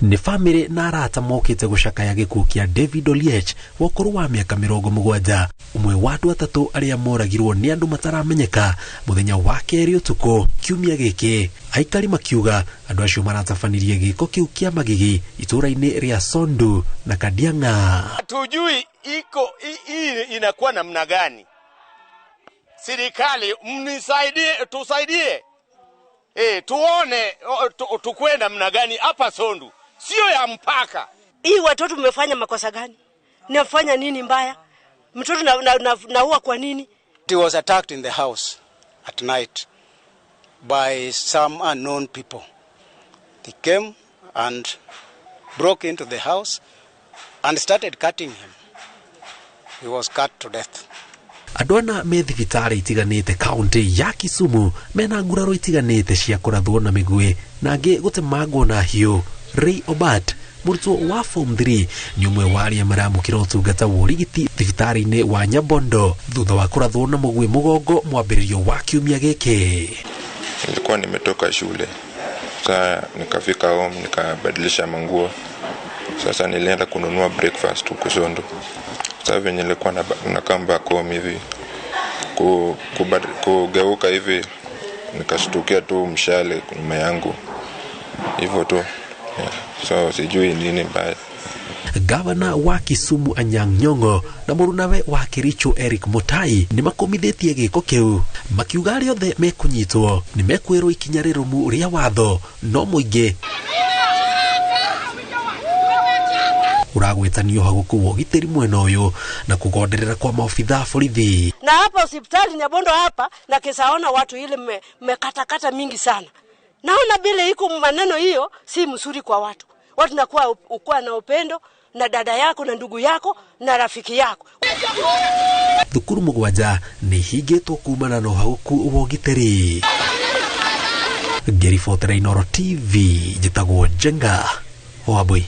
Nĩ bamĩrĩ na arata mokĩte gũcakaya gĩkuũ kĩa David Oliech wa ũkũrũ wa mĩaka 70, ũmwe wa andũ atatũ arĩa moragirwo nĩ andũ mataramenyeka mũthenya wa kerĩ ũtukũ kiumia gĩkĩ. Aikari makiuga andũ acio maratabanirie gĩko kĩu kĩa magigi itũũra-inĩ rĩa Sondu na Kadiang'a. Hatujui iko hii inakuwa namna gani. Serikali mnisaidie, tusaidie. Tuone tukue namna gani hapa Sondu. Sio ya mpaka. Hii watoto mmefanya makosa gani? Nafanya nini mbaya? Mtoto naua kwa nini? He was attacked in the house at night by some unknown people. They came and broke into the house and started cutting him. He was cut to death. Andũ ana me thibitarĩ itiganĩte kaunti ya Kisumu mena nguraro itiganĩte cia kũrathwo na mĩguĩ na angĩ gũtemangwo na hiũ. Ray Obat, mũrutwo wa form 3, nĩ ũmwe wa arĩa maramũkĩra ũtungata wa ũrigiti thibitarĩ-inĩ wa Nyabondo thutha wa kũrathwo na mũguĩ mũgongo mwambĩrĩrio wa kiumia gĩkĩ. Nilikuwa nimetoka shule, sasa nikafika home nikabadilisha manguo. Sasa nilienda kununua breakfast huko Sondu. Sasa venye nilikuwa nakaa back home hivi, kugeuka hivi nikashtukia tu mshale nyuma yangu hivyo tu. Yeah. So sijui nini mbaya. Gavana wa Kisumu Anyang' Nyong'o na mũrunawe wa Kericho Eric Mutai nĩ makomithĩtie gĩko kĩu, makiuga arĩa othe mekũnyitwo nĩ mekwĩrwo ikinya rĩrũmu rĩa watho, no mũingĩ ũragwetanio hagũkũ wa ũgitĩri mwena ũyũ na kũgonderera kwa maobitha a borithi. Na hapa hospitali Nyabondo hapa na kisaona watu ile mekatakata mingi sana. Naona bile iko maneno hiyo si mzuri kwa watu. Watu nakuwa ukua na upendo na dada yako na ndugu yako na rafiki yako. Thukuru 7 nĩ hingĩtwo kumana na ũhagũku wa ũgitĩri. Ngĩribotera Inooro TV, njĩtagwo Njenga Wambui.